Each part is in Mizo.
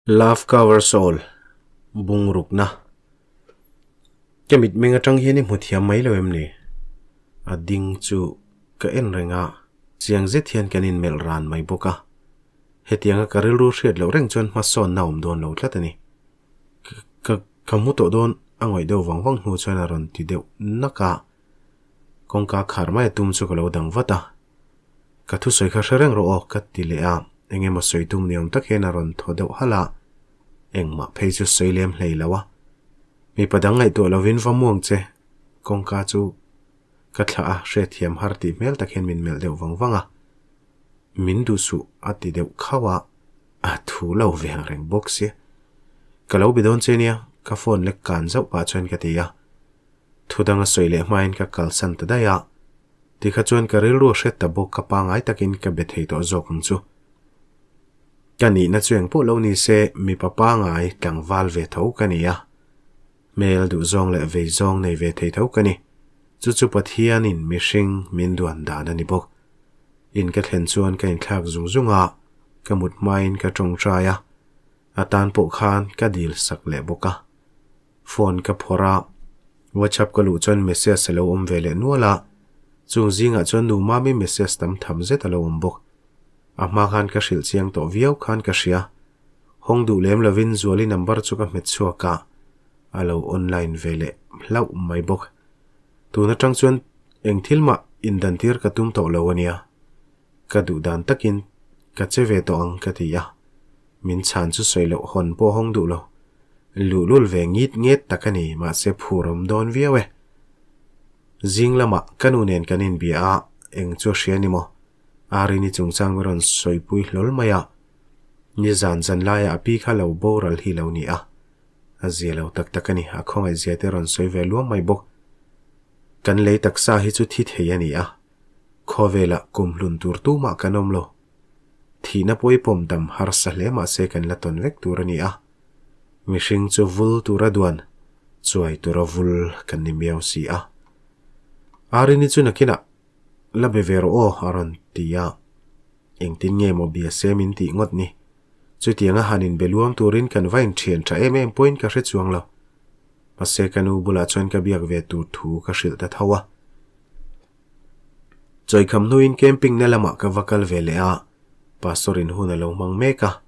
Love covers all, Bungrukna. Ka mitmeng atang hian i hmu thiam mai lo em ni? A ding chu ka en reng a, chiang zet hian kan inmelh ran mai bawk a. Hetianga ka rilru hriat loh reng chuan hmasawnna a awm dawn lo tlat a ni. Ka, ka, ka hmu tawh dawn a ngawih deuh vang vang hnu chuan a rawn ti deuh nak a. Kawngka khar mai a tum chu ka lo dang vat a. Ka thusawi kha hre reng rawh aw ka ti leh a, eng emaw sawi tum ni awm tak hian a rawn thaw deuh halh a, engmah phei chu sawi lem hlei lo a. Mipa dang ngaihtuah lovin va muang che, kawngka chu ka thlah a, hriatthiam har tih hmel tak hian min melh deuh vang vang a. Min duh suh a ti deuh khauh a, a thu lo ve ang reng bawk sia. Ka lo be dawn che nia, ka phone lek kan zauh pah chuan ka ti a. Thu dang a sawi leh hmain ka kalsan ta daih a, tikha chuan ka rilru a hret ta bawk ka pangai takin ka be thei tawh zawk ang chu. Ka nihna chu engpawh lo ni se mipa pangai tlangval ve tho ka ni a, hmel duhzawng leh veizawng nei ve thei tho ka ni. Chu chu Pathianin mihring min duan dan a ni bawk. In ka thlen chuan ka inthlak zung zung a, ka mut hmain ka tawngtai a, a tan pawh khan ka dil sak leh bawk a. Phone ka phawrh a, WhatsApp ka luh chuan message a lo awm ve leh nual a, chung zingah chuan nu Mami message tam tham zet a lo awm bawk. A hma khan ka hrilh chiang tawh viau khan ka hria. Hawng duh lem lovin Zuali number chu ka hmet chhuak a, a lo online ve leh hlauh mai bawk. Tun atang chuan eng thil mah indantir ka tum tawh lo a nia. Ka duh dan takin ka che ve tawh ang ka ti a, min chhan chu sawi loh hawn pawh hawng duh lo. Luhlul ve ngit nget tak a ni, mahse phur awm dawn viau e. Zing lamah ka nu nen kan inbia a, eng chu a hria ni maw? Arini chungchang mi rawn sawipui hlawl mai a, nizan zan laiah a pi kha lo boral hi lo ni a. A zia lo tak tak a ni, a khawngaih zia te rawn sawi ve luam mai bawk. Kan lei taksa hi chu thi thei a ni a, khawvelah kum hlun tur tumah kan awm lo. Thihna pawipawm dam harsa hle mahse kan la tawn vek tur a ni a. Mihring chu vul tura duan, chuai tura vul kan ni miau si a. Arini chu nakinah la be ve rawh aw a rawn ti a. Engtin nge maw bia se min tih ngawt ni. Chutianga han inbe luam turin kan va inthian tha em em pawhin ka hre chuang lo. Mahse ka nu bulah chuan ka biak ve tur thu ka hrilh ta tho a. Chawikham hnuin camping na lamah ka va kal ve leh a, Pastor in hun a lo hmang mek a.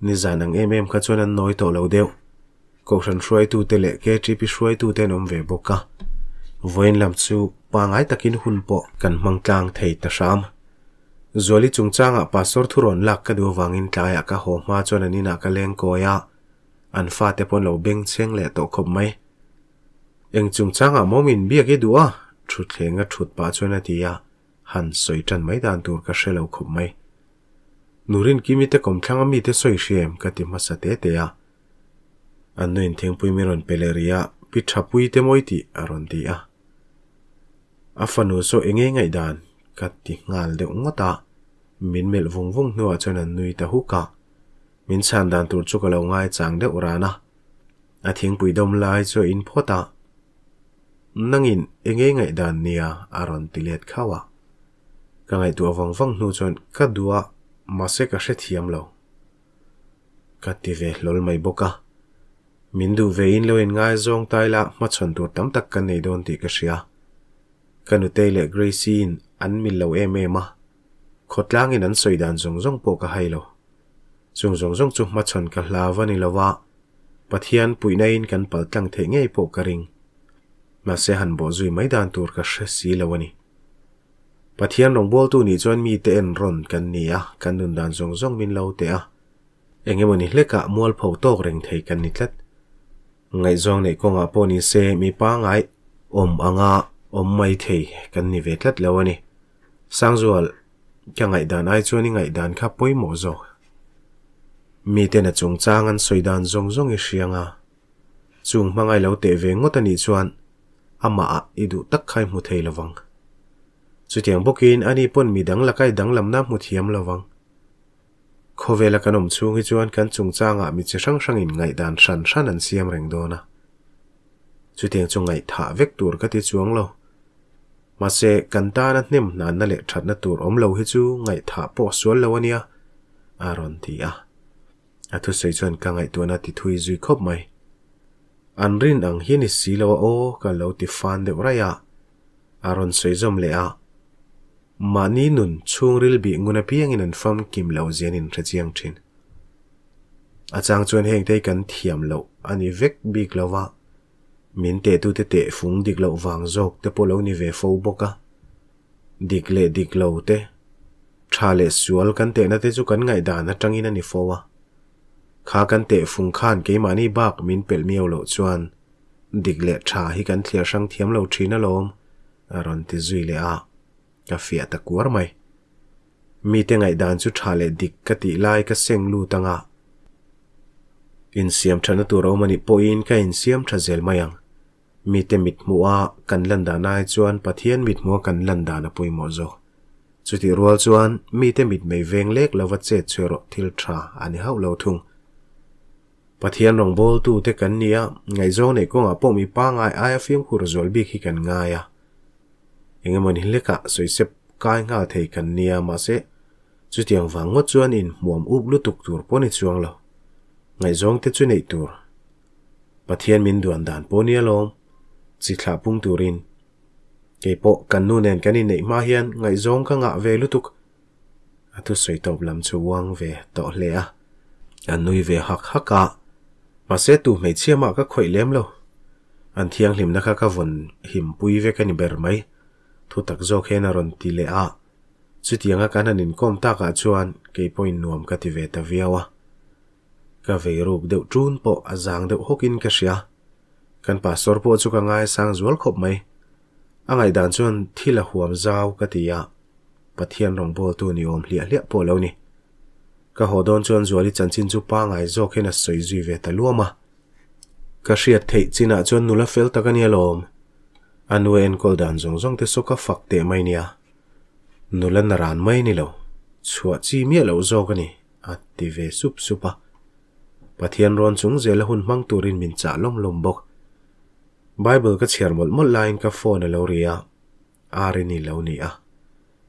Nizan ang em em kha chuan an nawi tawh lo deuh. Kohhran hruaitute leh KTP hruaitute an awm ve bawk a. Vawiin lam chu pangai takin hun pawh kan hmang tlang thei ta hram. Zuali chungchangah Pastor thurawn lak ka duh avangin tlaiah ka haw hma chuan an inah ka leng kawi a, an fate pawh an lo bengchheng leh tawh khawp mai. Eng chungchangah maw min biak i duh a? Thutthleng a thut pah chuan a ti a, han sawi tan mai dan tur ka hre lo khawp mai. Nurin Kimi te kawmthlang a mite sawi hria em ka ti hmasa te te a. An nuin thingpui min rawn pe leh rih a, Pi Thapui te mawi tih a rawn ti a. A fanu saw eng nge ngaihdan ka ti nghal deuh ngawt a, min melh vung vung hnuah chuan an nui ta huk a. Min chhan dan tur chu ka lo ngaichang deuh ran a. A thingpui dawm lai chu a in phawt a, Nangin eng nge ngaihdan nia a rawn ti let khauh a. Ka ngaihtuah vang vang hnu chuan ka duh a, mahse ka hrethiam lo. Ka ti ve hlawl mai bawk a. Min duh ve in lo in ngaizawng ta ila hmachhawn tur tam tak kan nei dawn tih ka hria. Ka nutei leh Gracie in an mil lo em em a, khawtlangin an sawi dan zawng zawng pawh ka hai lo. Chung zawng zawng chu hmachhawn ka hlau a ni lo a, Pathian puihnain kan pal tlang theih ngei pawh ka ring. Mahse han bawh zui mai dan tur ka hre si lo a ni. Pathian rawngbawltu nih chuan mite en rawn kan ni a, kan nun dan zawng zawng min lo teh a. Eng emaw ni hlekah mualpho tawk reng thei kan ni tlat. Ngaihzawng neih kawngah pawh ni se mi pangai awm anga awm mai thei kan ni ve tlat lo a ni. Sangzual, ka ngaihdan ai chuan i ngaihdan kha pawimawh zawk. Miten a chungchang an sawi dan zawng zawng i hriang a, chung hmangai lo teh ve ngawt a nih chuan amahah i duh tak kha i hmu thei lo vang. Chutiang bawkin ani pawn midang laka i danglamna a hmu thiam lo vang. Khawvela kan awm chhung hi chuan kan chungchangah mi chi hrang hrangin ngaihdan hran hran an siam reng dawn a. Chutiang chu ngaihthah vek tur ka ti chuang lo. Mahse, kan tana hnem hnanna leh thatna tur awm lo hi chu ngaihthah pawh sual lo a nia, a rawn ti a. A thusawi chuan ka ngaihtuahna ti thui zui khawp mai. An rin ang hi ni si lo a aw ka lo ti fan deuh raih a, a rawn sawi zawm leh a. Mahni nun chhungril bih ngun apiangin an famkim lo zian in hre chiang thin. A chang chuan hengte hi kan thiam loh a ni vek bik lo va, min tehtute tehfung dik loh vang zawk te pawh lo ni ve fo bawk a. Dik leh dik lo te, tha leh sual kan tehna te chu kan ngaihdan atangin a ni fo a. Kha kan tehfung khan keimahni bak min pelh miau loh chuan dik leh tha hi kan thliar hrang thiam lo thin alawm, a rawn ti zui leh a, ka fiah ta kuar mai. Mite ngaihdan chu tha leh dik ka tih lai ka seng lut ang a, insiam thatna tur a awm a nih pawhin ka insiam tha zel mai ang. Mite mithmuha kan lan dan ai chuan Pathian mithmuha kan lan dan a pawimawh zawk. Chutih rual chuan mite mitmei veng lek lova chet chu erawh thil tha a ni hauh lo thung. Pathian rawngbawltute kan ni a, ngaihzawng neih kawngah pawh mi pangngai aia fimkhur zual bik hi kan ngai a. Engemawni hlekah sawisep kai nghal thei kan nia mahse chutiang vang ngawt chuan inhmuam up lutuk tur pawh ni chuang lo. Ngaihzawngte chu neih tur. Pathian min duan dan pawh nia lawm, chi thlah pung turin. Kei pawh kan nu nen kan inneih hma hian ngaihzawng ka ngah ve lutuk. A thusawi tawp lam chu uang ve tawh hle a. A nui ve hak hak a, mahse tu hmeichhia mah ka khawih lem lo. An thianghlimna kha ka vawn him pui vek a ni ber mai. Thu tak zawk hian a rawn ti leh a. Chutianga kan han inkawm takah chuan kei pawhin nuam ka ti ve ta viau a. Ka vei ruk deuh ṭun pawh a zang deuh hawkin ka hria. Kan pastor pawh chu ka ngaisang zual khawp mai. A ngaihdan chuan thil a huam zau ka ti a, Pathian rawngbawltu ni awm hliah hliah pawh lo ni. Ka haw dawn chuan Zuali chanchin chu pangai zawk hian a sawi zui ve ta luam a. Ka hriat theih chinah chuan nula fel tak a nia lawm. A nu a enkawl dan zawng zawng te saw ka fak teh mai nia. Nula naran mai ni lo. Chhuah chi miah loh zawk a ni. A ti ve sup sup a. Pathian rawn chung zela hun hmang turin min chah lawm lawm bawk. Bible ka chhiar mawlh mawlh laiin ka phone a lo ri a, Arini lo ni a.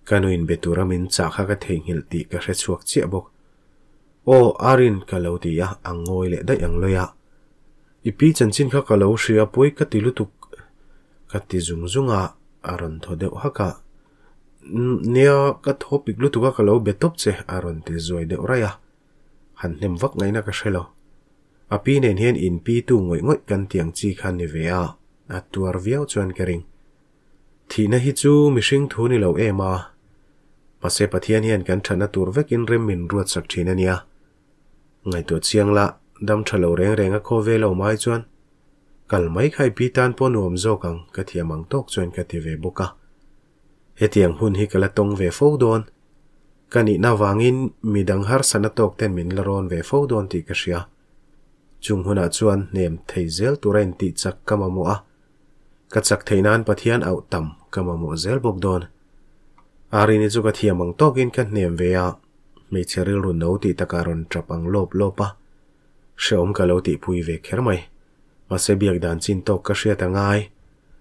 Ka nuin be tura min chah kha ka theihnghilh tih ka hre chhuak chiah bawk. Aw, Arin ka lo ti a, a ngawi leh daih ang lawi a. I pi chanchin kha ka lo hria pawi ka ti lutuk ka ti zung zung a, a rawn thaw deuh hak a. Nia, ka thaw pik lutuk a ka lo be tawp che, a rawn ti zuai deuh raih a. Han hnem vak ngaihna ka hre lo. A pi nen hian in pi tu ngawih ngawih kan ti ang chi kha ni ve a, a tuar viau chuan ka ring. Thihna hi chu mihring thu ni lo em a. Mahse Pathian hian kan thatna tur vekin rem min ruatsak thin a nia. Ngaihtuah chiang la, dam tha lo reng reng a khaw ve lo mai chuan Kal mai kha i pi tan pawh nuam zawk ang ka thiam ang tawk chuan ka ti ve bawk a. Hetiang hun hi ka la tawng ve fo dawn. Ka nihna vangin midang harsatna tawk ten min la rawn ve fo dawn tih ka hria. Chung hunah chuan hnem thei zel tura intih chak ka mamawh a. Ka chak theih nan Pathian auh tam ka mamawh zel bawk dawn. Arini chu ka thiam ang tawkin ka hnem ve a, hmeichhe rilru no tih takah rawn tap ang lawp lawp a. Hrehawm ka lo tihpui ve kher mai. Mahse biak dan chin tawk ka hriat a ngai.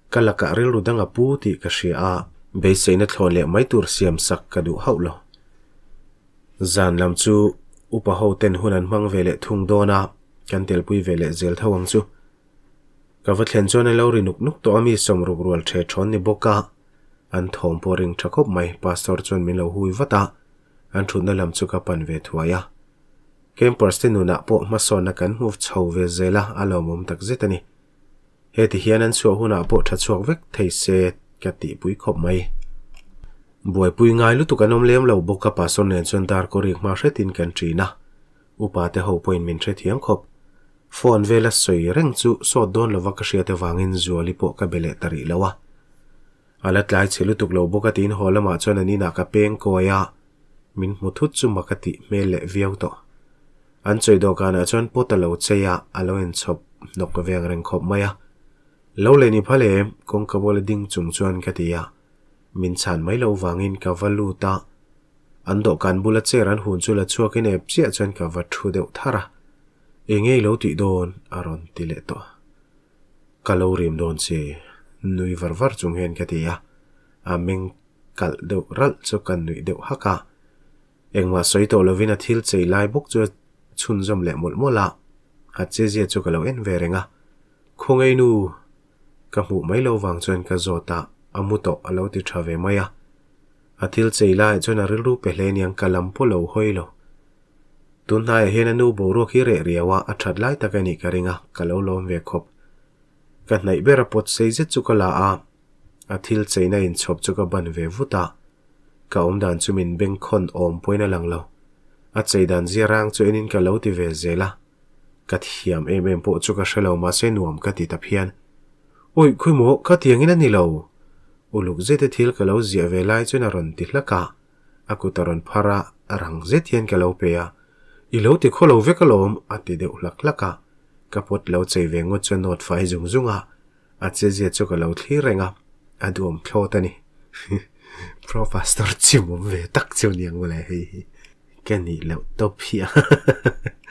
Ka lakah rilru dang a pu tih ka hria a, beiseina thlawn leh mai tur siam sak ka duh hauh lo. Zan lam chu upa ho ten hun an hmang ve leh thung dawn a, kan telpui ve leh zel tho ang chu. Ka va thlen chuan a lo ri nuk nuk tawh a mi sawmruk rual ṭhe ṭhawn ni bawk a, an thawm pawh ring ṭha khawp mai. Pastor chuan min lo hui vat a, an ṭhutna lam chu ka pan ve thuai a. Campers te nunah pawh hmasawnna kan hmu chho ve zel a, a lawmawm tak zet a ni. Heti hian an chhuah hunah pawh tha chhuak vek thei se ka tihpui khawp mai. Buaipui ngai lutuk an awm lem lo bawk a, Pastor nen chuan dar kaw rik hma hretin kan ṭin a, upa te ho pawhin min hrethiam khawp. Phone vela sawi reng chu sawt dawn lova ka hriat avangin Zuali pawh ka be leh ta rih lo a. A la tlai chhe lutuk lo bawk a tiin haw lamah chuan an inah ka peng kawi a, min hmu thut chu mak a tih hmel leh viau tawh. An chawi dawhkanah chuan pot a lo chei a, a lo inchhawp hnawk veng reng khawp mai a. Lo leh ni phal em? Kawngka bula ding chung chuan ka ti a. Min chhan mai loh vangin ka va lut a. An dawhkan bula chair an hun chu la chhuakin ep chiah chuan ka va thu deuh thar a. Enge i lo tih dawn? a rawn ti leh tawh. Ka lo rim dawn che, nui var var chung hian ka ti a. A meng kalh deuh ralh chu ka nuih deuh hak a. Engmah sawi tawh lovin a thil chei lai bawk chu chhunzawm leh mawlh mawlh a, a chezia chu ka lo en ve reng a. Khawngaih nu! Ka hmuh mai lo vang chuan ka zawt a, a mu tawh a lo ti tha ve mai a. A thil chei laiah chuan a rilru pe hle aniang ka lam pawh lo hawi lo. Tun hnaiah hian a nu boruak hi reh riau a, a that lai tak a nih ka ring a, ka lo lawm ve khawp. Ka hnaih ber a pawt sei zet chu ka la a, a thil cheina inchhawp chu ka ban ve vut a, ka awmdan chu min bengkhawn awm pawhin a lang lo. A chei dan zia rang chu enin ka lo ti ve zel a, ka thiam em em pawh chu ka hre lo mahse nuam ka ti ta phian. Awih khawi maw, ka tiangin a ni lo. Uluk zeta thil ka lo ziah ve lai chuan a rawn ti hlak a, a kut a rawn phar a, rang zet hian ka lo pe a, I lo ti khaw lo vek alawm, a ti deuh hlak hlak a, ka pawt lo chei ve ngawt chuan nawt fai zung zung a, a chezia chu ka lo thlir reng a, a duhawm thlawt a ni. Pro Pastor chimawm ve tak chu niang mawle hei hi. Ka nih loh tawp hi a.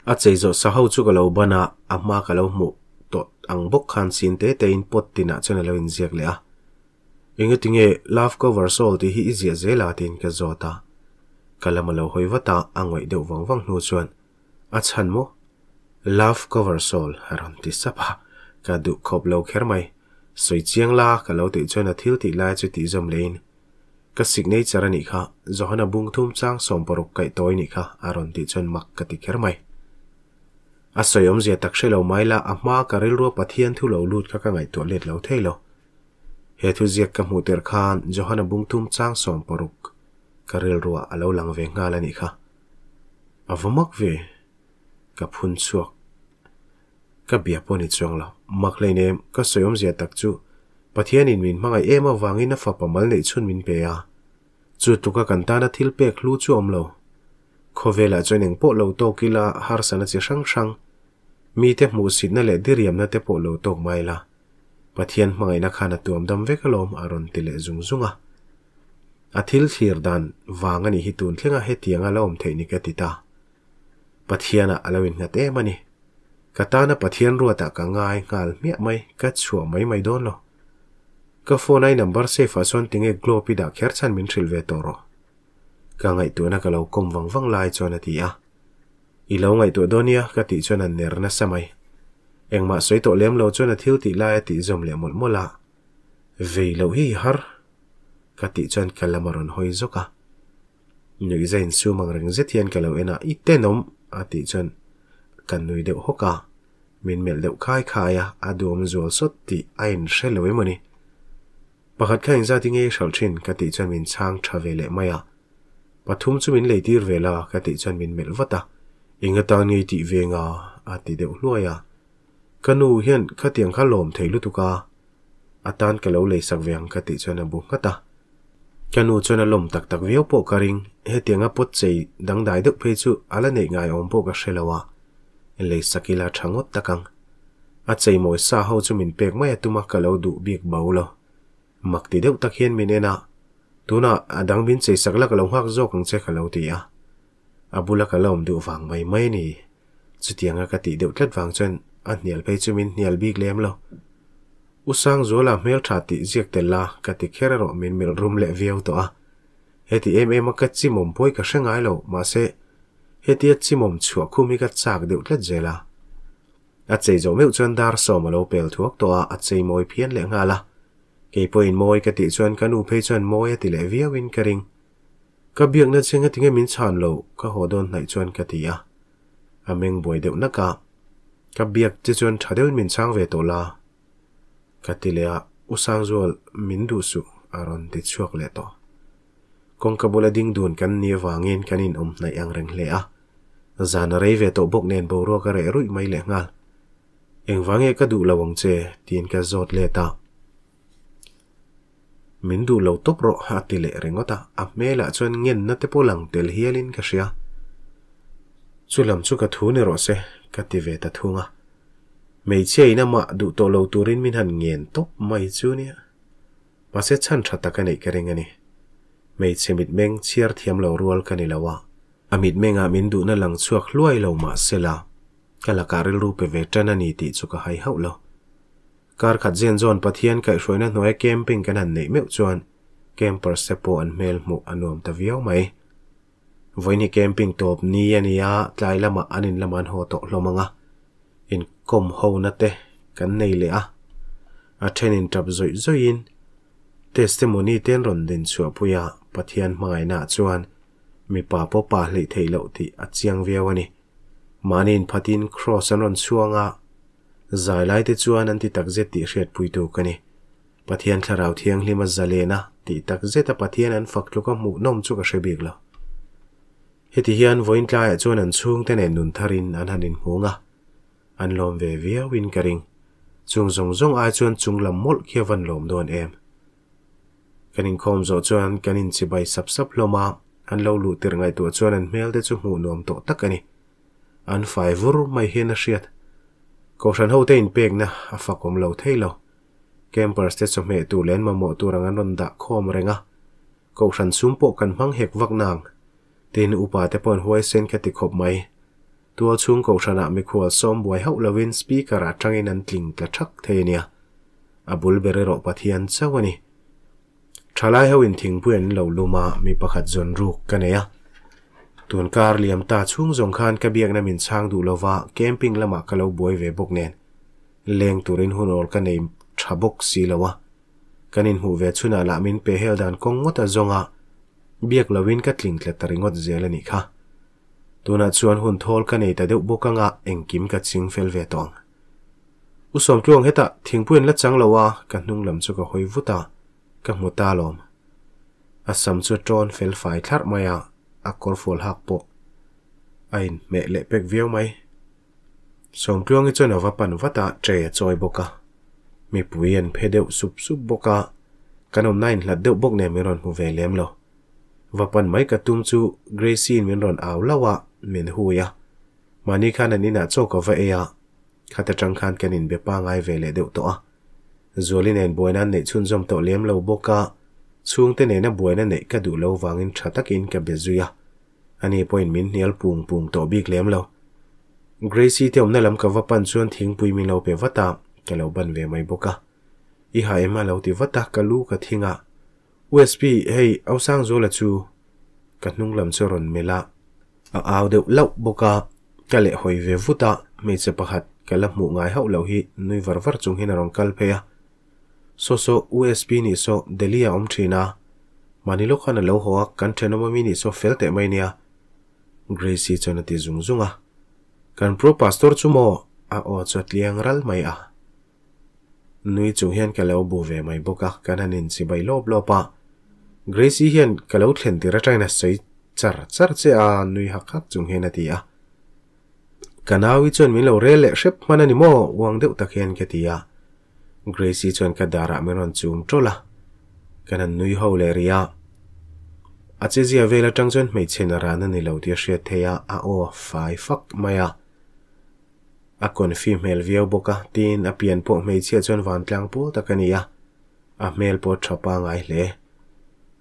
A chei zawh sa ho chu ka lo ban a, a hma ka lo hmuh tawh ang bawk khan sin te te in pot tinah chuan a lo inziak leh a. Engatinge Love Cover Soul tih hi i ziah zel a tiin ka zawt a. Ka lam a lo hawi vat a, a ngawih deuh vang vang hnu chuan A chhan maw? Love Cover Soul a rawn ti sap a, ka duh khawp lo kher mai. Sawi chiang la ka lo tih chuan a thil tih lai chu tih zawm leh in Ka signature a nih kha, Johana bungthum chang 60 kaih tawi nih kha a rawn tih chuan mak ka ti kher mai. A sawi awmzia tak hre lo mai la, a hma ka rilrua Pathian thu lo lut kha ka ngaihtuah let lo thei lo. He thu ziak ka hmuh tirh khan Johana bungthum chang 60 ka rilruah a lo lang ve nghal a nih kha. A va mak ve, ka phun chhuak. Ka bia pawh ni chuang lo. Mak hleinem, ka sawi awmzia tak chu Pathianin min hmangaih em avangin a fapa mal neih chhun min pe a. Chu tluka kan tana thil pek hlu chu awm lo. Khawvelah chuan eng pawh lo tawk ila harsana chi hrang hrang, mite hmuhsitna leh diriamna te pawh lo tawk mai la, Pathian hmangaihna khan a tuam dam vek alawm a rawn ti leh zung zung a. A thil thlir dan vang a nih hi tun thlenga hetianga la awm theih ni ka ti ta. Pathianah a lo innghat em a ni. Ka tana Pathian ruatah ka ngai nghal hmiah mai, ka chhuah mai mai dawn lo. Ka phone ai number save ah chuan tinge globe i dah kher chhan min hrilh ve tawh rawh. Ka ngaihtuahna ka lo kawm vang vang lai chuan a ti a. I lo ngaihtuah dawn nia ka tih chuan a ner nasa mai. Engmah sawi tawh lem lo chuan a thil tih lai a tih zawm leh mawlh mawlh a. Vei loh hi i har. Ka tih chuan ka lam a rawn hawi zawk a. Nuihza insum ang reng zet hian ka lo en a, I tenawm! a tih chuan ka nui deuh hawk a, min melh deuh khai khai a, a duhawm zual sawt tih a inhre lo emaw ni. Pakhat kha engzat i ngei hralh thin? ka tih chuan min chhang tha ve leh mai a. Pathum chu min lei tir ve la ka tih chuan min melh vat a, Eng atan ngei tih ve nga? a ti deuh hluai a. Ka nu hian khatiang kha lawm thei lutuk a, a tan ka lo lei sak ve ang ka tih chuan a bu nghat a. Ka nu chuan a lawm tak tak viau pawh ka ring, hetianga pawt chei dangdai deuh phei chu a la neih ngai awm pawh ka hre lo a, lei sak ila tha ngawt tak ang. A chei mawi sa ho chu min pek mai a tum a ka lo duh bik bo lo. Mak ti deuh tak hian min en a, tunah a dang min chei sak la ka lo nghak zawk ang che ka lo ti a. A bula ka la awm duh vang mai mai a ni. Chutianga ka tih deuh tlat vang chuan a hnial phei chu min hnial bik lem lo. U Sangzuala hmeltha tih ziak tel la ka ti kher erawh min melh rum leh viau tawh a. Heti em em a ka chimawm pawi ka hre ngai lo, mahse hetia chimawm chhuah khum hi ka chak deuh tlat zel a. A chei zawh meuh chuan dar sawm a lo pel thuak tawh a, a chei mawi phian leh nghal a. Kei pawhin mawi ka tih chuan ka nu phei chuan mawi a ti leh viauin ka ring. Ka biakna che ngatinge min chhan lo, ka haw dawn hnaih chuan ka ti a. A meng buai deuh nak a. Ka biak che chuan tha deuhin min chhang ve tawh la. Ka ti leh a, U Sangzual, min duh suh, a rawn ti chhuak leh tawh. Kawngka bula ding dun kan ni avangin kan inawm hnaih ang reng hle a. Zan a rei ve tawh bawk nen boruak a reh ruih mai leh nghal. Engvang nge ka duh lo ang che? tiin ka zawt let a. Min duh lo tawp rawh a ti leh ringawt a, a hmelah chuan ngenna te pawh lang tel hialin ka hria. Chu lam chu ka thu ni rawh se, ka ti ve ta thung a. Hmeichhia in amah duh tawh lo turin min han ngen tawp mai chu nia. Mahse chhan tha tak a neih ka ring a ni. Hmeichhe mitmeng chhiar thiam lo rual ka ni lo a, a mitmengah min duhna lang chhuak hluai lo mahsela ka lakah rilru pe ve tan a ni tih chu ka hai hauh lo. Kar khat zen zawn Pathian kaihhruaina hnuaia camping kan han neih meuh chuan campers te pawh an hmel hmuh a nuam ta viau mai. Vawiin hi camping tawp ni a ni a, tlai lamah an in lamah an haw tawh hlawm ang a, inkawm hona te kan nei leh a, a then in tap zawih zawihin testimony te an rawn din chhuahpui a, Pathian hmangaihnaah chuan mipa pawh pa hleih theih loh tih a chiang viau a ni. Mahni inphatin Kraws an rawn chhuang a, zai lai te chuan an ti takzet tih hriatpuitu ka ni. Pathian Thlarau Thianghlim a zalen a, tih takzet a Pathian an fak tluk a hmuhnawm chu ka hre bik lo. Heti hian vawiin tlaiah chuan an chhungte nen nun tharin an han inhmung a, an lawm ve viauin ka ring. Chung zawng zawng ai chuan chung lam mawlh khi a van lawm dawn em. Kan inkhawm zawh chuan kan inchibai sap sap hlawm a, an lo luh tirh ngaihtuah chuan an hmel te chu hmuh nuam tawh tak a ni. An fai vur mai hian a hriat. Kohhran hote inpekna a fakawm lo thei lo. Campers te chawhmeh tur leh an mamawh tur ang an rawn dah khawm reng a, Kohhran sum pawh kan hmang hek vak nang. Tin, upa te pawh an huaisen kha ti khawp mai. Tual chhung Kohhranah mikhual sawm buai hauh lovin Speaker ah tangin an tling tla thak thei a nia. A bul ber erawh Pathian chauh a ni. Thalai ho in thingpui an lo lum a, mi pakhat zawn ruk ka nei a. Tun kar liam ta chhung zawng khan ka biakna min chhang duh lova camping lamah ka lo buai ve bawk nen. Leng turin hun awl ka nei tha bawk si lo a. Kan inhmuh ve chhunah lah min pe hel dan kawng ngawt a zawng a, biak loin ka tling tla ta ringawt zel a nih kha. Tunah chuan hun thawl ka nei ta deuh bawk anga engkim ka ching fel ve tawh ang. U Sawmtluang hetah thingpui an la chang lo a, ka hnung lam chu ka hawi vut a, ka hmu ta alawm. A sam chu a tawn fel fai thlarh mai a, a kawrfual hak pawh a inhmeh leh pek viau mai. Sawmtluangi chuan a va pan vat a, tray a chawi bawk a. Mipui an phe deuh sup sup bawk a, kan awmna a inhlat deuh bawk nen min rawn hmu ve lem lo. Va pan mai ka tum chu Gracie-in min rawn au lauh a, min hui a. Mahni khan an inah chaw ka va ei a, khat atang khan kan inbe pangai ve leh deuh tawh a. Zuali nen buaina an neih chhunzawm tawh lem lo bawk a, chhungte nena buaina neih ka duh lo vangin tha takin ka be zui a. Ani pawhin min hnial pung pung tawh bik lem lo. Gracie te awmna lam ka va pan chuan thingpui min lo pe vat a, ka lo ban ve mai bawk a. I ha em a lo ti vat a, ka lu ka thing a. USB, hei Ausangzuala chu ka hnung lam chu a rawn melh a. A au deuh lauh bawk a, ka leh hawi ve vut a, hmeichhe pakhat ka la hmuh ngai hauh loh hi nui var var chung hian a rawn kal phei a. Saw saw USB nih saw Delhi a awm thin a, mahni lawk khan a lo haw a, kan thenawm ami nih saw fel teh mai nia, Gracie chuan a ti zung zung a. Kan pro pastor chu maw? A aw chu a tliang ral mai a. Nui chung hian ka lo bu ve mai bawk a, kan han inchibai lawp lawp a. Gracie hian ka lo thlen tir atangin a sawi char char che a, nui hak hak chung hian a ti a. Ka nau hi chuan min lo rel leh hrep hman a ni maw? Uang deuh tak hian ka ti a. Gracie chuan ka darah min rawn chum tawlh a, kan han nui ho leh rih a. A chezia vel atang chuan hmeichhe na ran a ni lo tih a hriat theih a, a aw a fai fak mai a. A confi hmel viau bawk a, tiin a pian pawh hmeichhia chuan vantlang pawl tak a ni a, a hmel pawh tha pangai hle.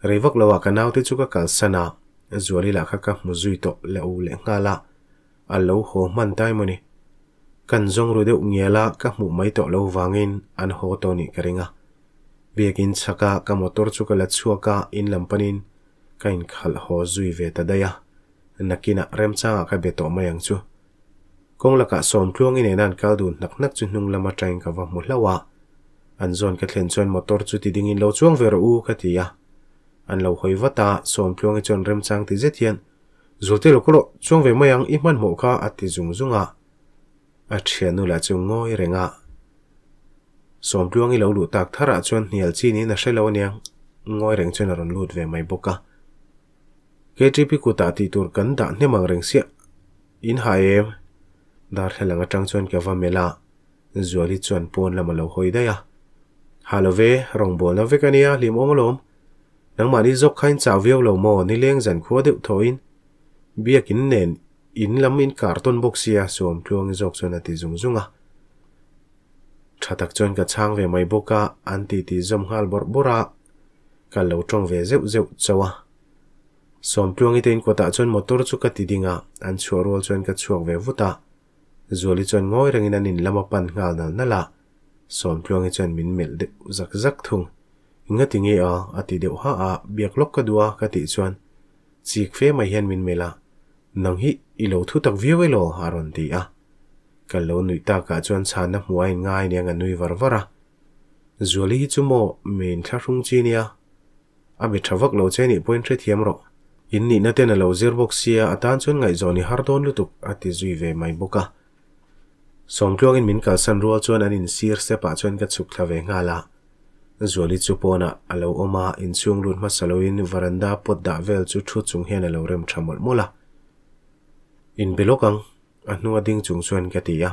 Rei vak lo ah ka naute chu ka kalsan a, Zuali lah kha ka hmu zui tawh leh u leh nghal a, a lo haw hman ta emaw ni. Kan zawng ru deuh ngial a, ka hmuh mai tawh lo vangin an haw tawh nih ka ring a. Biakin chhak a, ka motor chu ka la chhuak a, in lam panin ka inkhalh haw zui ve ta daih a. Nakinah remchangah ka be tawh mai ang chu. Kawng lakah Sawmtluangi nena an kal dun hnak hnak chu hnung lam atangin ka va hmu hlauh a. An zawn ka thlen chuan motor chu ti dingin lo chuang ve rawh u ka ti a. An lo hawi vat a, Sawmtluangi chuan remchang ti zet hian, Zulte lo kawlawh, chuang ve mai ang, i hmanhmawh kha a ti zung zung a. A thiannu lah chu ngawi reng a. Sawmtluangi lo luh tak tharah chuan hnial chi niin a hre lo aniang, ngawi reng chuan a rawn lut ve mai bawk a. KTP kutah tih tur kan dah hnem ang reng siah. In ha em? Darthlalang atang chuan ka va melh a, Zuali chuan pawn lam a lo hawi daih a. Ha lo ve, rawngbawlna vek a nia, hlimawm alawm. Nangmahni zawk kha in chau viau lo maw, nileng zan khua deuh thawhin biakin nen in lam in kar tawn bawk sia, Sawmtluangi zawk chuan a ti zung zung a. Tha tak chuan ka chhang ve mai bawk a, an titi zawm nghal bawrh bawrh a, ka lo tawng ve zeuh zeuh chauh a. Sawmtluangi te in kawtah chuan motor chu ka ti ding a, an chhuah rual chuan ka chhuak ve vut a. Zuali chuan ngawi rengin an in lam a pan nghal nal nal a, Sawmtluangi chuan min melh deuh zak zak thung. Engati nge a? a ti deuh ha a, biak lawk ka duh a ka tih chuan. Chik fe mai hian min melh a, Nang hi i lo thu tak viau elaw? a rawn ti a. Ka lo nuih takah chuan chhanna hmuh a inngai aniang a nui var var a. Zuali hi chu maw min thlahrung chi nia? A be tha vak lo che nih pawhin hrethiam rawh. In nihna ten a lo zir bawk sia, a tan chuan ngaihzawn i har dawn lutuk, a ti zui ve mai bawk a. Sawmtluangin min kalsan rual chuan an insir step ah chuan ka chhuk thla ve nghal a. Zuali chu pawnah a lo awm a, inchhung lut hmasa loin varanda pot dah vel chu thu chung hian a lo rem tha mawlh mawlh a. Inbe lawk ang, a hnunga ding chung chuan ka ti a.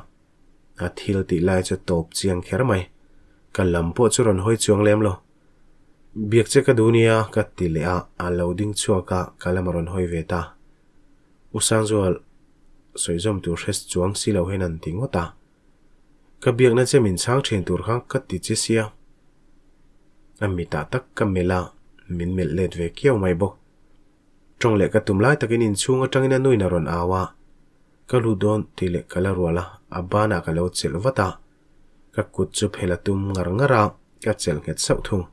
A thil tih lai chu tawp chiang kher mai. Ka lam pawh chu rawn hawi chuang lem lo. Biak che ka duh nia ka ti leh a, a lo ding chhuak a, ka lam a rawn hawi ve ta. U Sangzual, sawi zawm tur hre chuang si lo hian an ti ngawt a. Ka biakna che min chhang thin tur kha ka ti che sia. A mitah tak ka melh a, min melh let ve kiau mai bawk. Tawng leh ka tum lai takin inchhung atangin a nuin a rawn au a. Ka lut dawn tih leh ka la rual a, a banah ka lo chelh vat a. Ka kut chu phel a tum ngar ngar a, ka chelh nghet sauh thung.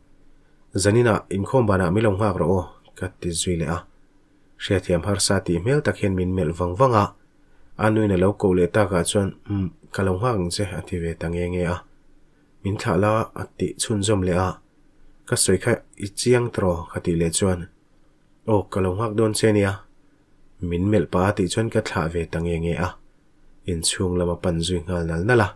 Zaninah inkhawm banah mi lo nghak rawh aw, ka ti zui leh a. Hriathiam harsa tih hmel tak hian min melh vang vang a. A nuin a lo koh leh takah chuan, Umm, ka lo nghak ang che, a ti ve ta nge nge a. Min thlah la, a tih chhunzawm leh a. Ka sawi kha i chiang tawh, ka tih leh chuan, Aw, ka lo nghak dawn che nia. Min melh pah a tih chuan ka thlah ve ta nge nge a, inchhung lama pan zui nghal nal nal a.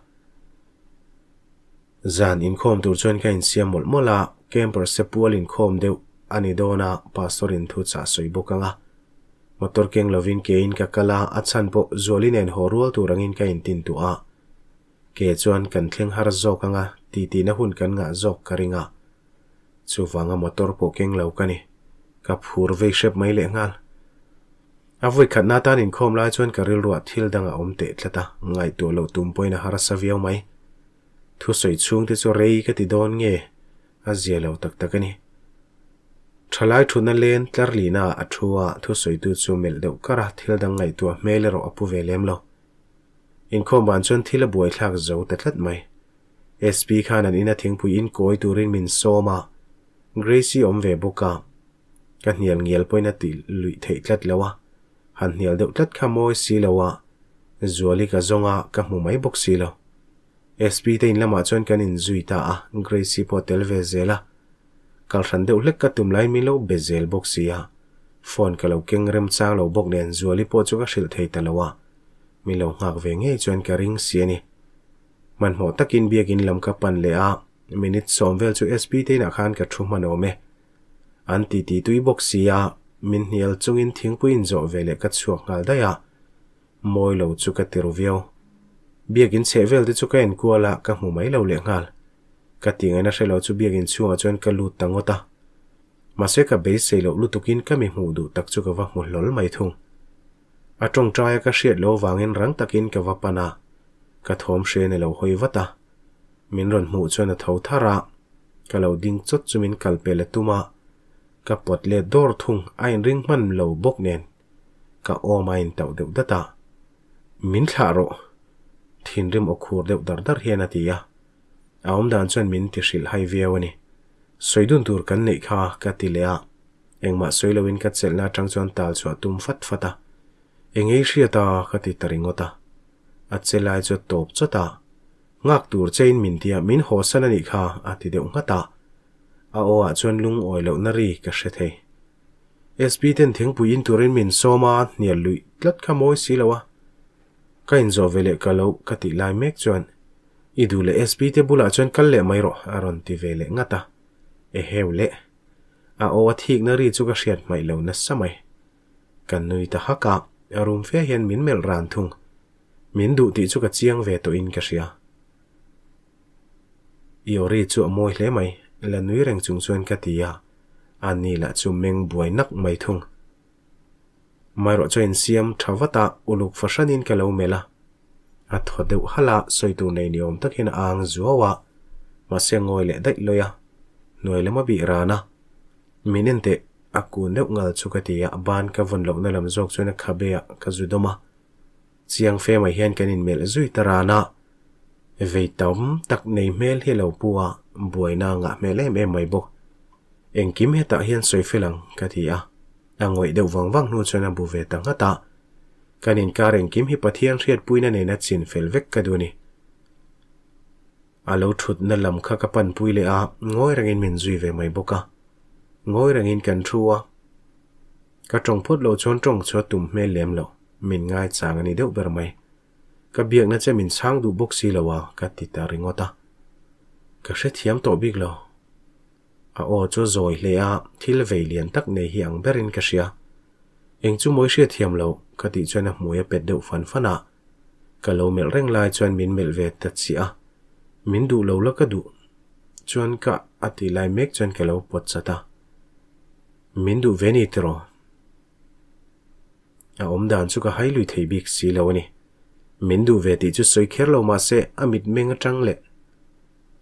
Zan inkhawm tur chuan ka insiam mawlh mawlh a, camper se pual inkhawm deuh a ni dawn a, pastor in thu chah sawi bawk ang a. Motor keng lovin kein ka kal a, a chhan pawh Zuali nen haw rual tur angin ka intin tuah a. Ke chuan kan thleng har zawk ang a, titihna hun kan ngah zawk ka ring a. Chuvanga motor pawh keng lo ka ni. Ka phur vei hrep mai leh nghal. A vawi khatna atan inkhawm lai chuan ka rilruah thil dang a awm teh tlat a, ngaihtuah loh tum pawhin a harsa viau mai. Thusawi chhungte chu rei ka ti dawn nge? A zia lo tak tak a ni. Thalai thutna len tlar lihna ah a thu a, thusawitu chu melh deuh kar a, thil dang ngaihtuah hmel erawh a pu ve lem lo. Inkhawm ban chuan thil a buaithlak zo ta tlat mai. SP khan an ina thingpui in kawi turin min sawm a, Grace-i awm ve bawk a, ka hnial ngial pawhin a tih luih theih tlat lo a, han hnial deuh tlat kha mawi si lo a, Zuali ka zawng a, ka hmu mai bawk si lo. SP te in lamah chuan kan inzui ta a, Grace-i pawh a tel ve zel a, kal hran deuh hlek ka tum laiin min lo be zel bawk si a, phone ka lo keng remchang lo bawk nen Zuali pawh chu ka hrilh thei ta lo a, min lo nghak ve ngei chuan ka ring si a ni. Hmanhmawh takin biakin lam ka pan leh a, minute sawm vel chu SP te inah khan ka thu hman awm e. An titi tui bawk si a, min hnial chungin thingpui inzawh ve leh ka chhuak nghal daih a, mawi lo chu ka ti ru viau. Biakin chheh vel te chu ka enkual a, ka hmu mai lo leh nghal. Ka ti ngaihna hre lo chu biakin chhungah chuan ka lut ta ngawt a. Mahse ka beisei loh lutukin ka mi hmuh duh tak chu ka va hmu hlawl mai thung. A tawngtaia ka hriat loh avangin rang takin ka va pan a, ka thawm hriain a lo hawi vat a. Min rawn hmuh chuan a tho thar a, ka lo ding chawt chu min kal pel a tum a, ka pawt let dawr thung a inring hman lo bawk nen ka awm a intauh deuh dat a. Min thlah rawh! Thinrim aw khur deuh dar dar hian a ti a, a awmdan chuan min ti hrilh hai viau a ni. Sawi dun tur kan neih kha ka ti leh a. Engmah sawi loin ka chelhna atang chuan tal chhuah tum fat fat a. Eng ei hriat a ka ti ta ringawt a. A che lai chu a tawp chawt a. Nghak tur chein min tia min haw san a nih kha a ti deuh nghat a. A aw ah chuan lungawi lohna ri ka hre thei. SP ten thingpui in turin min sawm a, hnial luih tlat kha mawi si lo a. Ka inzawh ve leh ka lo ka tih lai mek chuan i duh leh SP te bulah chuan kal leh mai rawh a rawn ti ve leh ngat a. Eheu leh. A aw a thikna ri chu ka hriat hmaih lo nasa mai. Ka nui ta hak a, a rum fe hian min melh ran thung. Min duh tih chu ka chiang ve tawhin ka hria. I aw ri chu a mawi hle mai, la nui reng chung chuan ka ti a, a ni lah chu meng buai nak mai thung. Amaherawh chu a insiam tha vat a, uluk fahranin ka lo melh a. A thaw deuh halh a, sawi tur nei ni awm tak hian a ang zuau a, mahse a ngawi leh daih lawi a, hnuai lam a bih ran a. Min en teh, a kun deuh ngal chu ka ti a, ban ka vawn lohna lam zawk chuan a khabe ah ka zu dawm a. Chiang fe mai hian kan inmelh zui ta ran a, vei tam tak nei hmel hi a lo pu a, buaina a ngah hmel em em mai bawk. Engkim hetah hian sawi fel ang, ka ti a. A ngawih deuh vang vang hnu chuan a bu ve ta nghat a. Kan inkar engkim hi Pathian hriatpuina nena chin fel vek ka duh a ni. A lo thutna lam kha ka panpui leh a, ngawi rengin min zui ve mai bawk a. Ngawi rengin kan thu a. Ka tawng phawt loh chuan tawng chu a tum hmel lem loh, min ngaichang a ni deuh ber mai. Ka biakna che min chhang duh bawk si lo a, ka ti ta ringawt a. Ka hrethiam tawh bik lo. A aw chu a zawi hle a, thil vei lian tak nei hi ang berin ka hria. Eng chu mawi hriatthiam loh, ka tih chuan a hmui a pet deuh fan fan a. Ka lo melh reng lai chuan min melh ve ta chiah a. Min duh lo la ka duh chuan ka a tih lai mek chuan ka lo pawt chat a. Min duh ve ni tiraw? A awm dan chu ka hai lui thei bik si lo a ni. Min duh ve tih chu sawi kher lo mah se a mitmeng atang leh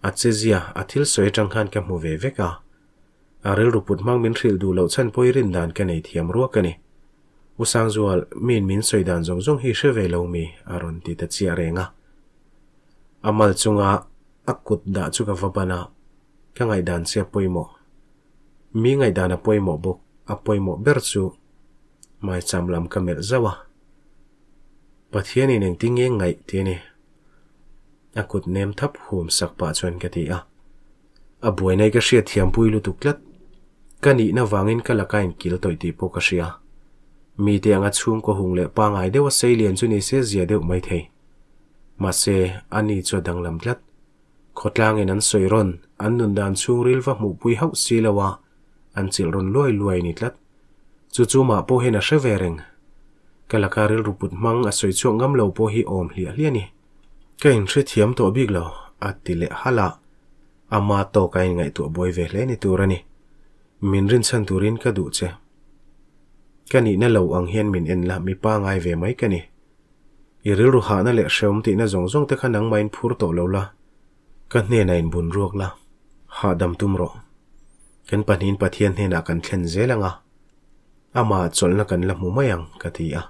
a chezia a thil sawi atang khan ka hmu ve vek a. A rilru put hmang min hrilh duh loh chhan pawh i rin dan ka nei thiam ruak a ni. U Sangzual, miin min sawi dan zawng zawng hi hre ve lo mi? a rawn ti ta chiah reng a. A mal chunga a kut dah chu ka va ban a, ka ngaihdan che a pawimawh. Mi ngaihdan a pawimawh bawk, a pawimawh ber chu maicham lam ka melh zauh a. Pathianin engtin nge ngaih ti a ni? A kut nem thap hum sak pah chuan ka ti a. A buainai ka hriat thiam pui lutuk tlat. Ka nihna vangin ka laka inkil tawih tih pawh ka hria. Mite anga chhungkaw hung leh pangai deuha sei lian chu ni se zia deuh mai thei. Mahse, a ni chu a danglam tlat. Khawtlangin an sawi rawn, an nun dan chhungril va hmuhpui hauh si lo a, an chilh rawn luai luai ni tlat. Chu chu mah pawh hian a hre ve reng. Ka laka rilru put hmang a sawi chhuak ngam lo pawh hi awm hliah hliah a ni. Ka inhrethiam tawh bik lo, a ti leh halh a. Ama tawk a inngaihtuah buai ve hle ni tur a ni. Min rinchhan turin ka duh che. Ka nihna lo ang hian min en la, mi pangai ve mai ka ni. I rilru hahna leh hreawm tihna zawng zawng te kha nangmahin phur tawh lo la, ka hnenah inbun ruak la, hahdam tum rawh. Kan pahnihin Pathian hnenah kan thlen zel ang a, amah chawlhna kan la hmu mai ang, ka ti a.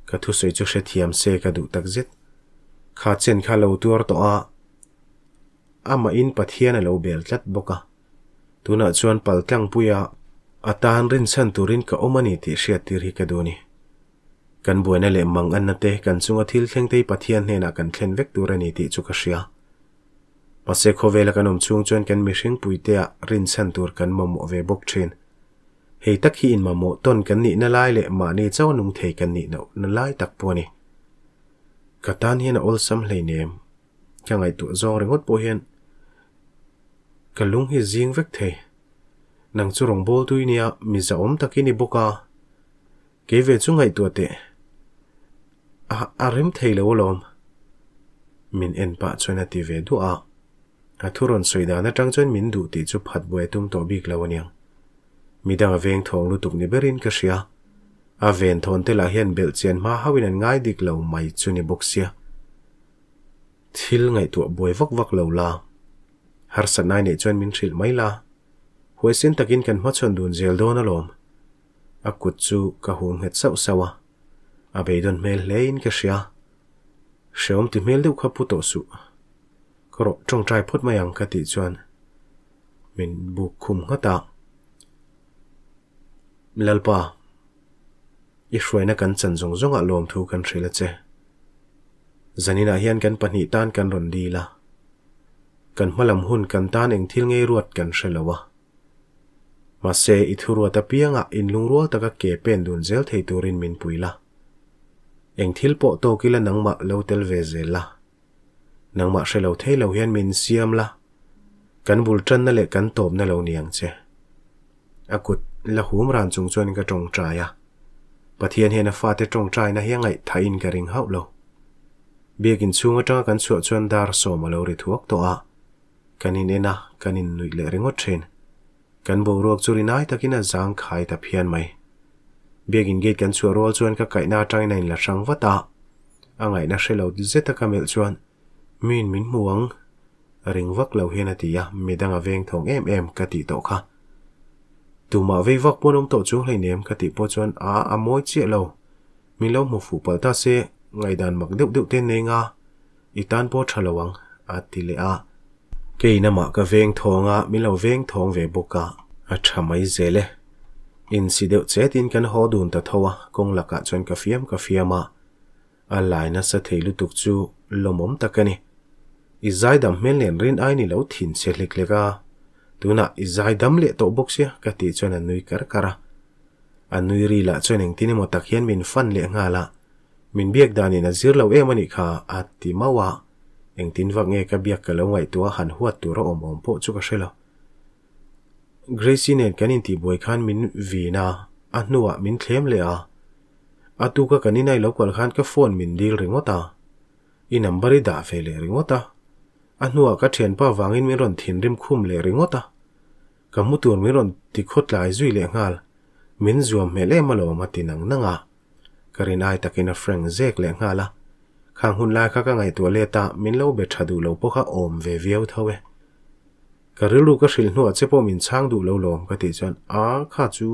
Ka thusawi chu hrethiam se ka duh takzet. Kha chen kha lo tuar tawh a, amahin Pathian a lo bel tlat bawk a. Tunah chuan paltlangpuia a tan rinchhan turin ka awm a ni tih hriattir hi ka duh a ni. Kan buaina leh mang anna te kan chunga thil thleng te hi Pathian hnenah kan thlen vek tur a ni tih chu ka hria. Mahse khawvela kan awm chhung chuan kan mihring puitea rinchhan tur kan mamawh ve bawk thin. Hei tak hi inmamawh tawn kan nihna lai leh mahni chauh nung thei kan nih lohna lai tak pawh a ni. Ka tan hian a awlsam hleinem. Ka ngaihtuah zawng ringawt pawh hian ka lung hi zing vek thei. Nang chu rawngbawltu i nia, mi zahawm tak i ni bawk a. Kei ve chu ngaihtuah teh. A, a rem thei lo alawm. Min en pah chuan a ti ve duah a. A thu rawn sawi dan atang chuan min duh tih chu phat buai a tum tawh bik lo aniang. Midang a veng thawng lutuk ni berin ka hria. A ven thawn te lah hian belh chian hma hauhin an ngai dik lo mai chu ni bawk sia. Thil ngaihtuah buai vak vak lo la. Harsatnai neih chuan min hrilh mai la. Huaisen takin kan hmachhawn dun zel dawn alawm. A kut chu ka hum nghet sauh sauh a, a beidawn hmel hle in ka hria. Hreawm ti hmel deuh kha pu tawh suh. Ka rawh tawngtai phawt mai ang ka tih chuan min buk khum nghat a. Lalpa, i hruaina kan chan zawng zawngah lawmthu kan hrilh a che. Zaninah hian kan pahnih tan kan rawn dil a. Kan hmalam hun kan tan eng thil ngei ruat kan hre lo a. Mahse, i thuruat apiangah inlungrual taka ke pen dun zel thei turin min pui la. Eng thil pawh tawk ila nangmah lo tel ve zel la. Nangmah hre lo thei lo hian min siam la, kan bul tanna leh kan tawpna lo ni ang che. A kut la hum ran chung chuan ka tawngtai a. Pathian hian a fate tawngtaina hi a ngaihthahin ka ring hauh lo. Biakin chhung atanga kan chhuah chuan dar sawm a lo ri thuak tawh a. Kan in en a, kan in nuih leh ringawt thin. Kan boruak chu rinai takin a zang khai ta phian mai. Biakin gate kan chhuah rual chuan ka kaihna atangin a inla hrang vat a. A ngaihna hre lo zeta ka melh chuan miin min hmu ang ring vak lo hian a ti a, midang a veng thawng em em ka tih tawh kha. Tumah vei vak pawn awm tawh chung hleinem ka tih pawh chuan a a mawi chiah lo. Min lo hmu fuh palh ta se ngaihdan mak deuh deuh te nei nga. I tan pawh tha lo ang, a ti leh a. Kei namah ka veng thawng a, min lo veng thawng ve bawk a. A tha mai zel e. Insi deuh chetin kan haw dun ta tho a, kawng lakah chuan ka fiam ka fiam a. A lai nasa thei lutuk chu lawmawm tak a ni. I zaidam hmel nen rin ai ni lo thin che hlek hlek a, tunah i zaidam leh tawh bawk sia ka tih chuan a nui kar kar a. A nui ri lah chuan engtin emaw tak hian min fan leh nghal a, min biak danin a zir lo em a nih kha a ti mauh a, engtin vak nge ka biak ka lo ngaihtuah han huat tur a awm awm pawh chu ka hre lo. Gracie nen kan intihbuai khan min vin a, a hnuah min thlem leh a. A tuka kan inai lo kual khan ka phone min dil ringawt a, i number i dah ve leh ringawt a. A hnuah ka thianpa vangin min rawn thinrim khum leh ringawt a. Ka mu tur min rawn ti khawtlai zui leh nghal, min zuam hmel em alawm a ti nang nang a. Ka rin ai takin a frank zek leh nghal a. Khang hun lai kha ka ngaihtuah let a, min lo be tha duh lo pawh kha awm ve viau tho e. Ka rilru ka hrilh hnuah che pawh min chhang duh lo lawm ka tih chuan a kha chu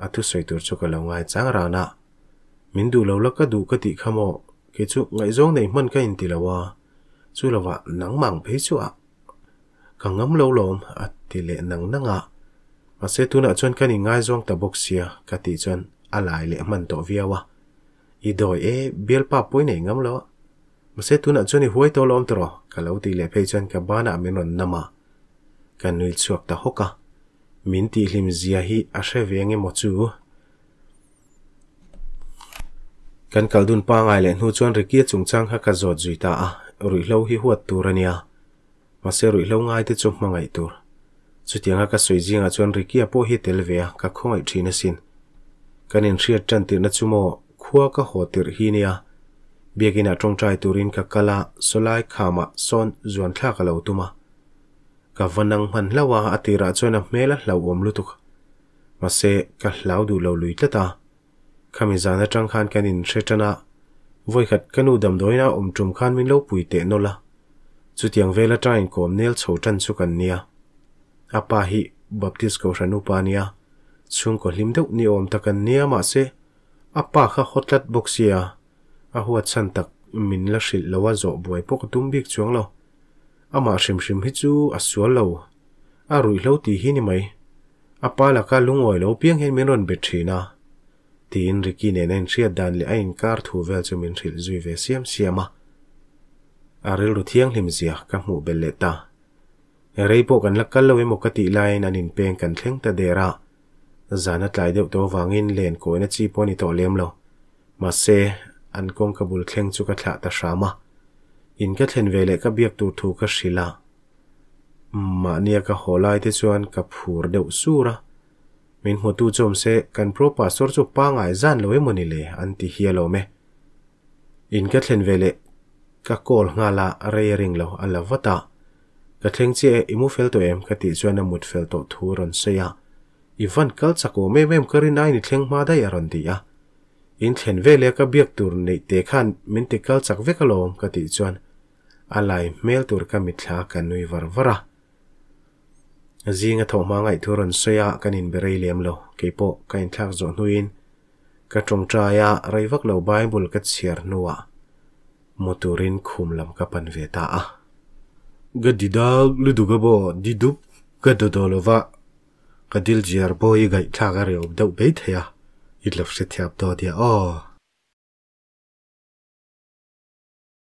a thusawi tur chu ka lo ngai chang ran a. Min duh lo la ka duh ka tih kha maw, kei chu ngaihzawng nei hman ka inti lo a, chu lovah nangmah ang phei chu a ka ngam lo lawm a ti leh nang nang a. Mahse tunah chuan kan inngaizawng ta bawk sia ka tih chuan a lai leh hman tawh viau a. I dawi e, bialpa pawi nei ngam lo a. Mahse tunah chuan i huai tawh lawm tawh ka lo tih leh phei chuan ka banah min rawn nam a, ka nui chhuak ta hawk a. Min tihhlim zia hi a hre ve ang emaw chu? Kan kal dun pangai leh hnu chuan Ricky-a chungchang kha ka zawt zui ta a, ruihhlo hi huat tur a nia. Mahse ruihhlo ngai te chu hmangaih tur. Chutianga ka sawi zingah chuan Ricky-a pawh hi tel ve a, ka khawngaih thin asin. Kan inhriat tan tirhna chu maw khua ka haw tirh hi nia. Biakinah tawngtai turin ka kal a, sawlai khamah sawn zuan thlak a lo tum a. Ka va nang hman hlauh a, a tirah chuan a hmel a hlauhawm lutuk. Mahse, ka hlau duh lo lui tlat a. Khami zan atang khan kan inhre tan a, vawikhat ka nu damdawiin a awm tum khan min lo pui teh nawlh a. Chutiang vel atang inkawm nel chho tan chu kan nia. A pa hi Baptist Kohhran upa a nia, chhungkaw hlim deuh ni awm tak an nia mahse a pa kha haw tlat bawk sia, a huat chhan tak min la hrilh lo a zawh buai pawh ka tum bik chuang lo. Amah hrim hrim hi chu a sual lo, a ruihhlo tih hi ni mai. A pa laka lungawi lo piang hian min rawn bet thin a, tiin Ricky nen a inhriat dan leh a inkar thu vel chu min hrilh zui ve siam siam a. A rilru thianghlim zia ka hmuh belh leh ta. Rei pawh kan la kal lo emaw ka tih laiin an inpeng kan thleng ta der a. Zan a tlai deuh tawh avangin len kawina chi pawh a ni tawh lem lo. Mahse, an kawngka bul thleng chu ka thlah ta hram a. In ka thlen ve leh ka biak tur thu ka hrilh a. Mahnia ka haw lai te chuan ka phur deuh sur a, min hmutu chu awm se kan pro pastor chu pangai zan lo emaw ni le an ti hial awm e. In ka thlen ve leh ka call nghal a, rei a ring lo a la vat a, ka thleng chiah e i mu fel tawh em ka tih chuan a mut fel tawh thu a rawn sawi a, i van kal chak awm em em ka rin aiin i thleng hma daih a rawn ti a, in thlen veleh ka biak tur neih te khan min ti kal chak vek alawm ka tih chuan A lai hmel tur ka mitthla ka nui var var a. Zinga thawh hma ngaih thu rawn sawi a, kan inbe rei lem lo. Keipawh ka inthlak zawh hnuin ka tawngtai a, rei vak lo Bible ka chhiar hnuah mu turin khum lam ka pan ve ta a. Ka didak lutuk a baw, didup ka dawdaw lova, ka dil ziar baw hi gaihthlak a reh awm deuh mai thei a, i lo hrethiam dawn nia aw.